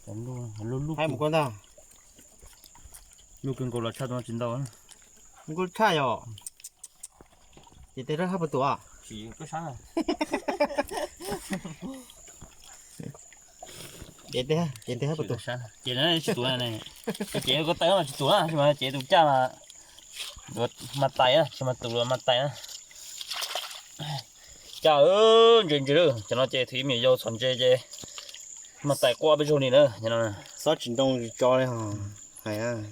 Lub lub, mus koj ntag. Lub kawg nkaus los tshaj tus no tsis ntau. Nkaus tshaj yom. Ces tej rab hab puas tuam? Ces tej hab puas tuam? Ces tsis tuam ne. Ces koj taw mas tsis tuam na, tsis mas ces tus caj mas mas tais na, tsis mas tus mas tais na. Caj ntses ntses lawm, cov no ces thib me nyuam yaus txhom ntses ces mas tais quaj peb zaug li na, cov no. Xob tsis ntoo tsis tso li hais.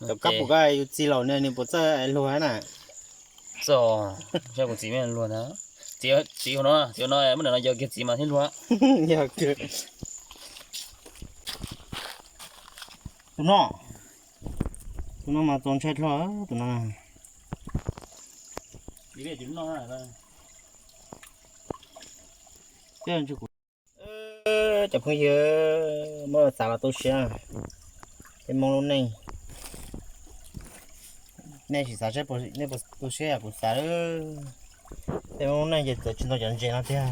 Cov kab pum koj yus txiv laus ne nws puas txawj luag na? Txawj, saib kuv txiv me luag ntag. Txiv, txiv hauv no, txiv hauv no muab ntawm no yog kiag txiv mas thiaj luag. Yog kiag. Tus no, tus no mas txaus ntshai dlhau tus no. Cov phooj ywg, muab xav los tu siab. Peb Hmoob lub neej, nej sim xav seb nej puas tu siab yam kuv xav. Peb Hmoob lub neej ces txawm tsis ntau cov ntses no tiag.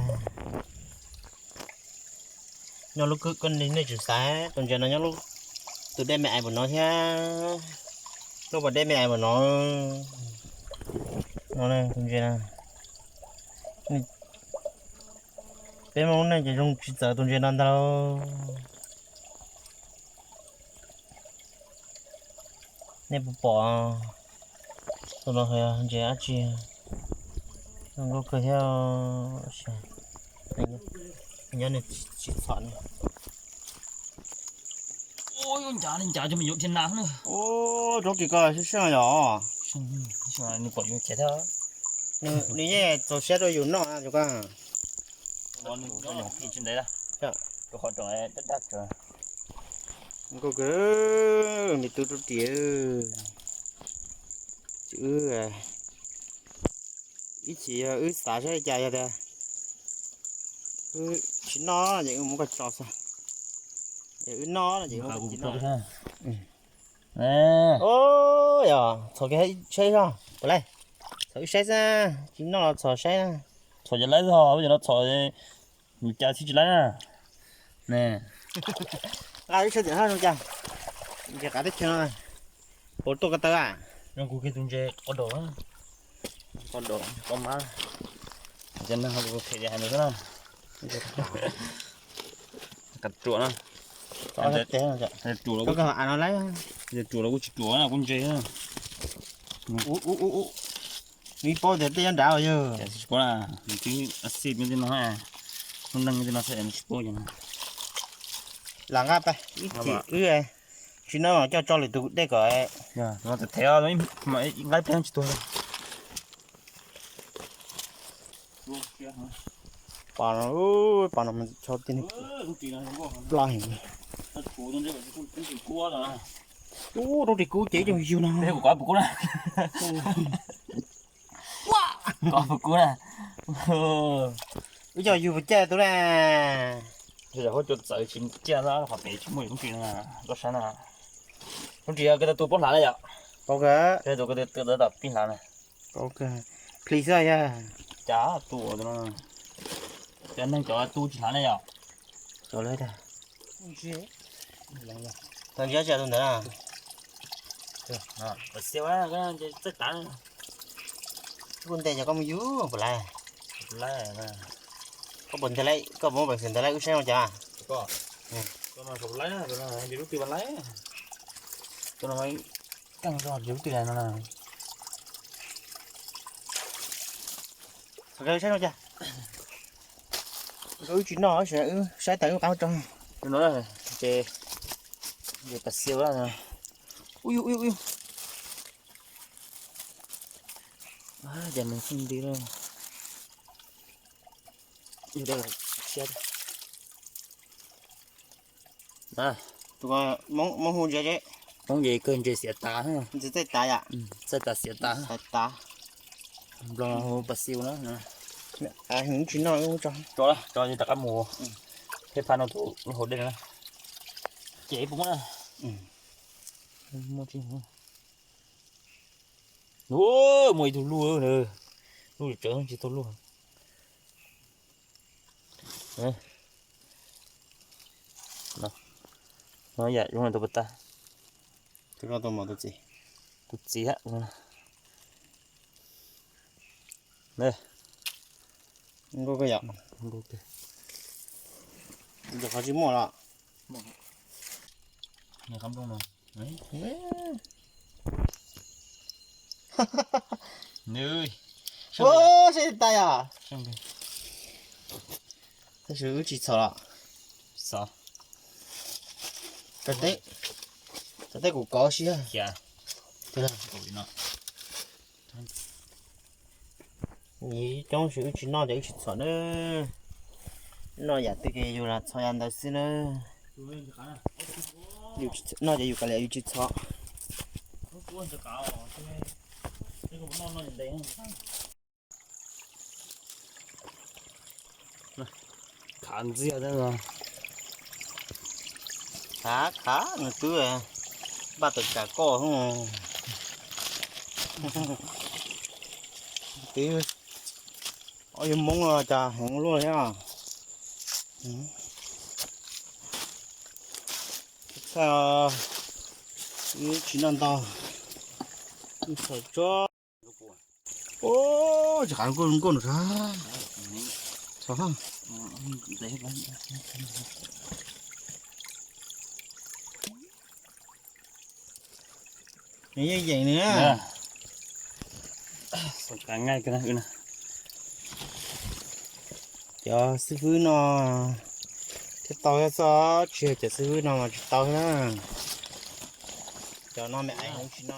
Nyob lub koj nej tsum xav tus ntses no nyob lub, tus dej me ais npaum no thiab, lub pas dej me ais npaum no. No tus ntses no, peb Hmoob lub neej ces zoo tsis txawv tus ntses no ntag lauj. Nej puas pom tus no ntses dab tsi? Zoo nkauj kawg thiab. Nyob nws tsis txhom ne. Ua ncav li ncav cov me nyuam dhia nas na. Ua roob ris ko sib sij yom. Nws pom yus chev thiab. Nws yeej txaus siab rau yus noj na. Nws nyob tsis ntev, rau qhov room daj daj. Nkauj kawg, me tub roob ris. Wb, ib chim yog wb xav saib li cas yog tias wb tsis noj ces wb muab koj tso xwb, wb noj no ces wb muab koj tso. Yog txhom kiag saib zog puas laib, txhom wb saib xwb, tsis noj los txhom saib. Txhom ces laib zog, ua cas no txhom nws cas txhib tsis laib na. Ne, nqa wb saib tias zoo cas, ntses qav teb chaws no. Puas tuaj ko taw a? Zoo kuv kiag tus ntses qos daum, qos daum qos mab. Cov neeg ho phem hais ntawd xwb na. Qos ruam na. Ruam los, ruam los kuj tsis ruam na, kuj ntse na. Nws ib paub tias tej nyob nrad yog. Tsis paub na, nws twb xij me tej no, lub neej tej no xwb nws tsis paub. Lam nqa pab ib chim wb tsis noj coj tso lwm tus dej kom. Thev, nqa ib pliag tsis tuag. Pas no, pas no mas tso tib neeg pla heev. Ub, roob ris kub ces ib co yug no. Kov puas kub na. Ib co yug puas caij tub na. Huab cua txawv tsis ciaj xwb, qhov pem tsis muaj roob ris no, koj saib na. Roob ris ko taw tu poob hlav na yom. Tus ko taw tom pib hlav na. Plis xwb yog. Cas tu, cov neeg cov tu tsis hlav na yom. Cov lawv tag. Tau ntsia tsis tus ntawd na. Txawj tav. Kuv ntes cov koj mus yug puas laib. Koj puas ntes laib, koj puas muab peev xwm ntes laib wb saib no cas. Lub twg laib, tus no keej zog lub twg no. Txhom saib no cas. Wb tsis noj, wb saib tas wb qab tso. Ces, ces pas xiau. Ub yug, ub yug, ub yug. Cas nws xij nti lawm. Yug dej siab. Tus ko Hmoob hu ntses, Hmoob ces kawg ntses xiav tav. Ntses txaij tav yom. Txaij tav xiav tav. Nplog hu pas xiu na. Tso, tso rov qab mus. Peb pha no tus hauv dej na. Ces puas muaj na. Muaj tsis muaj. Muaj ib tug luj, luj tsev tsis tau luj. No, no yam zoo li tus puas tag. Tus txiv hab. Nkauj kawg yom. Nkauj kawg. Qhov tsis muaj los. Saib tais os. Tab sis wb tsis txhom los. Teb, teb kuv kov siab. Coob, wb tsis noj ces wb tsis txhom na. Noj yam twg ces yus lam txhom yam ntawd xwb na. Noj ces yus kav liam yus tsis txhom. Khav ntxiag, khav, khav nws twb npaj tawm tsam koj. Twb ob yug Hmoob los cas heev luaj li. Txhaj tsis noj ntau, txhom tso. Ub, tsis qab nkauj nkauj nws. Nws yeej yeem nws. Cov xib fwb no thiaj tau thiab xwb, tsis yog cov xib fwb no mas tsis tau thiab na. Cov no me aiv heev tsis no.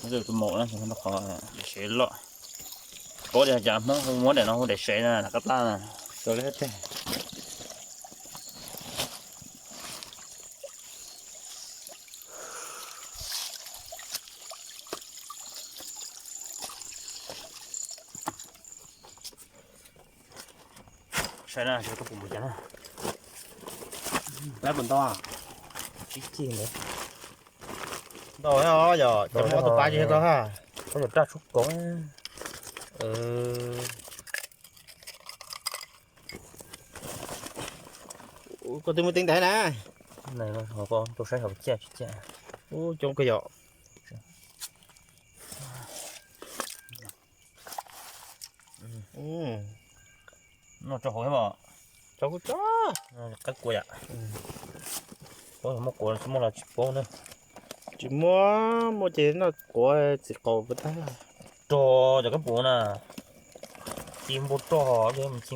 Tus maum no qhov daim sev loj. Paub tias cas Hmoob hu muab daim no hu daim sev na, qab tab na. Saib na, saib koj pum mus cas na. Pab puas ntau? Tsib ceg ntawd. Ntau yog cov muab tus pab tsis tau ha. Koj yuav raj tshub koob. Koj twb muaj teeb ntaiv na. Rau saib hauv ciaj tsis ciaj. Ub, coob kawg yom. Noj tso hauv thiab os. Tso kuj tso. Qaib kua yom. Paub muaj quav tsis muaj los tsis paub na. Tsis muaj, muaj ces noj quav txiv qaub puas tag. Rog cov kab pum na. Ci npau rog li mus ci.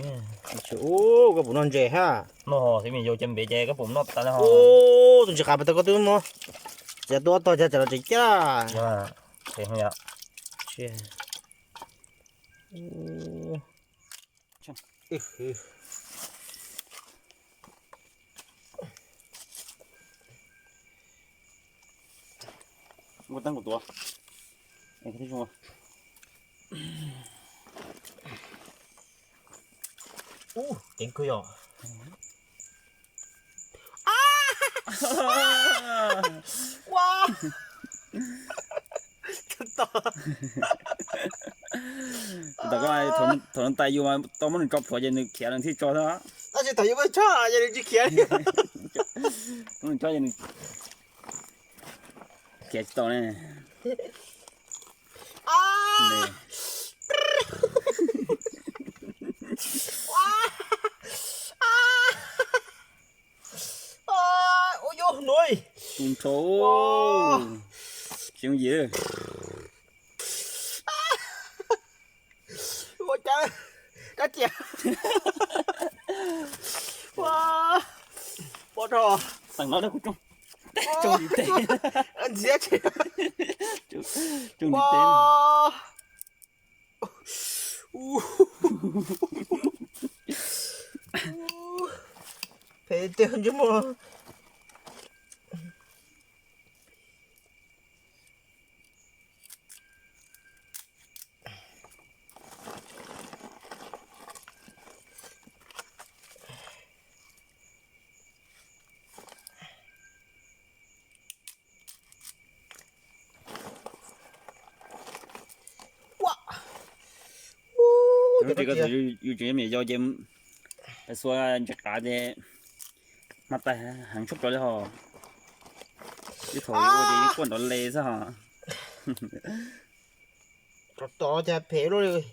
Ub, kab pum noj ntses ha. Noj xwb me yau ces npem ces kab pum noj tas li ho. Ub, tus ntsis qav pas tau koj twb muab. Txiav tua ob tog cas los tseem caj. Ua teeb kuv tuav. Ub, ceev kawg yom. Ua, thaum no tais yus mas tau muab nws tso plhuav ces nws khiav nws thiaj tso xwb. Tab sis thaum yus muab tso ces nws tsis khiav li. Muab nws tso ces nws khiav tsis tau ne. Ua yog no. Tus nrho. Tsis yooj yim. Ua cas dab tsi? Ua, pom rau. Teem no kuv tsoo, tsoo ntiv teb. Ntxiab tsis. Tsoo ntiv teb. Phem tiag ntsej muag. Yus tseem yog me nyuam yaus ces Xuas ntsis qav ces mas tais heev tshaj plaws li hos. Ib thaum ua ces yeej quaj nrov le xwb hos. Rov tod cas phem luaj li.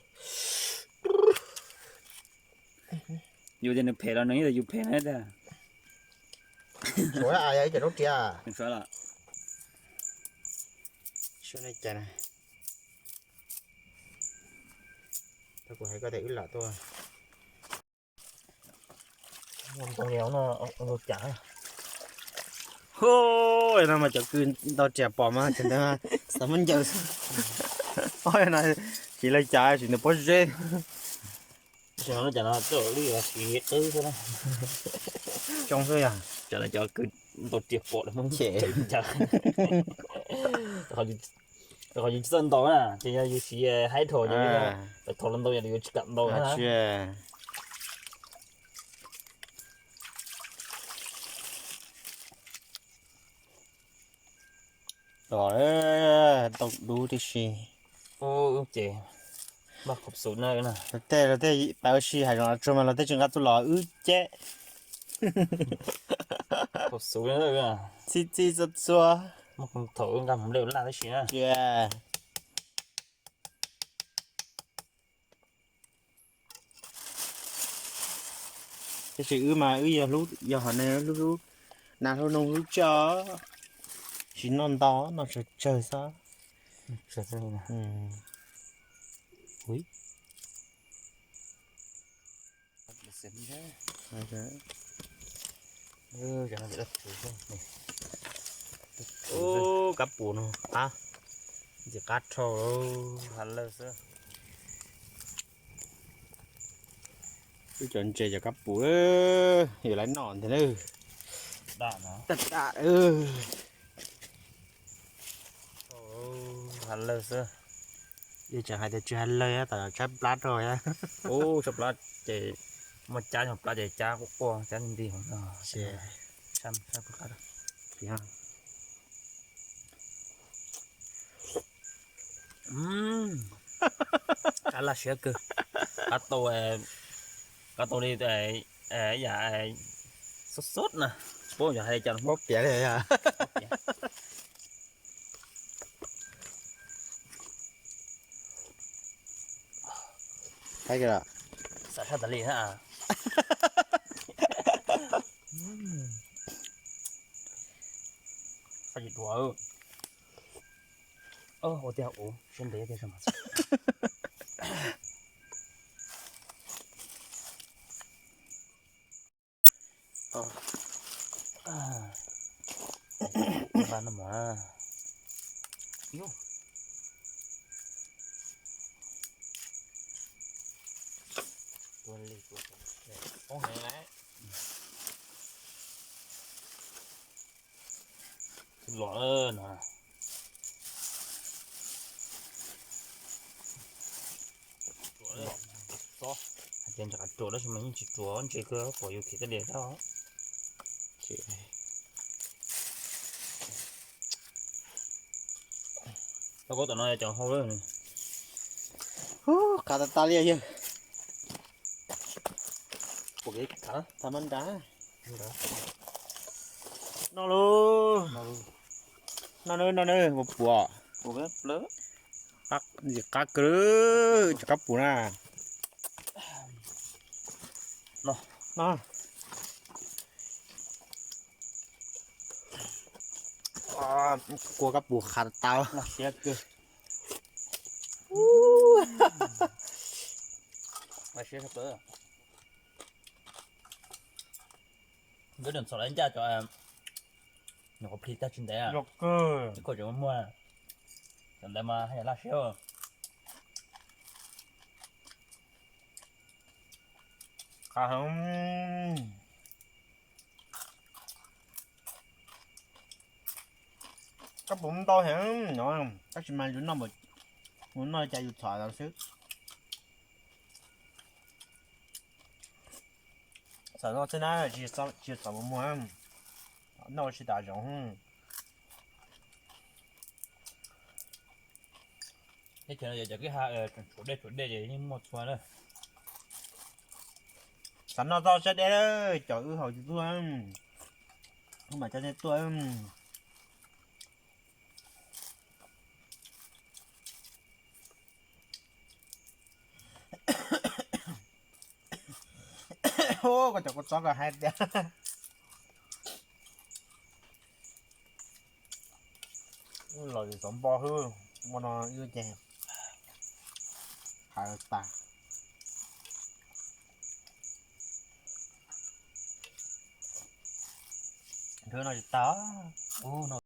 Yus tias nws phem los nws yeej tias yus phem na tiag. Suav a, yog ib cov roob riam. Suav los. Suav na cas na. Tau kuv hais koj tias wb lam tuaj. Ntoo no ntoo cas. Hu, no mas cov kws ntau riam pom mas cov ntawd xav muab ncaws xwb. Ob no tsis lav cas tsis nws pob zeb. Tam no cov no txawm li siv qwb xwb na. Coob xwb yog. Cov no cov kws ntau riam pom lawm muab ncaws. Qhov yus tsis txawj ntaus na ces yog yus siv hydro ces thaum los ntaus yog yus tsis kam ntaus na. Los tau dub tib si. Ces npaj qhov xub na. Los tej los tej pab wb si hais zoov tsuag mas los tej tsis nqa tuaj los wb cem. Qhov xub na. Txhij txhij txhua txhua. Thaum wb nqa hmoov nplej ua laj tab sis na. Tab sis wb mas wb yog hlub, yog hom neeg hlub hlub nas hlub noog hlub tsawb, tsis noj ntau, noj tsawg tsawg xwb. Ub, kab pum no qab, ntxim qab dhau, hav lawj xwb. Wb cov ntses cov kab pum, yuav lawv noj ntag na. Dam dam. Hav lawj xwb. Yeej tseem hais tias tsis hav lawj, tam tshaib plab rau. Ub, tshaib plab ces muaj cab, nyuag plab ces cab quaj quaj, cab nti nti. Qab laj siab kawg. Qab tau, qab tau li yam xub xub na, tsis paub yog hais li cas. Paub piav li. Xav saj tas li na. Faj tsis ruam. Ua tiag ua siab ntev tiag. Nqa no mas. Tua li tua, poob heev lawm. Los no. Hais tias nram qab ruam tab sis mas yeej tsis ruam, ntse kawg, pom yus khiav tej lias thiab. Tau koj tom no cov hau lawm. Qab tas tas li yawg. Pom kev khav tag mab nrad. No lauj. No na, no na, puas puas? Ntxim qab kawg, cov kab pum na. No. Kua kab pum khav tas. Nkawd tseem txhom lawv ncaj cov nyuam qhuav plig tag tsis ntev. Koj tseem muag cov ntawd mas haj yam laj siab. Qab heev. Kab pum ntau heev no, tab sis mas yus noj, yus noj cas yus txhom xwb. Txhom no xwb na, tsis txhom mus muag, noj tsis tas zoov. Teb chaws no yog cov kwj ha tseem tshuav dej tshuav dej ces yeej muaj txhua na. Tam no txog sab deb lawm, cov wb haus tsis tuaj, wb mam coj nej tuaj. Koj cov kua txob koj hais tias los xov npo hwb, ua no wb ces hais tas. Nrhiav no tsis tau, ub no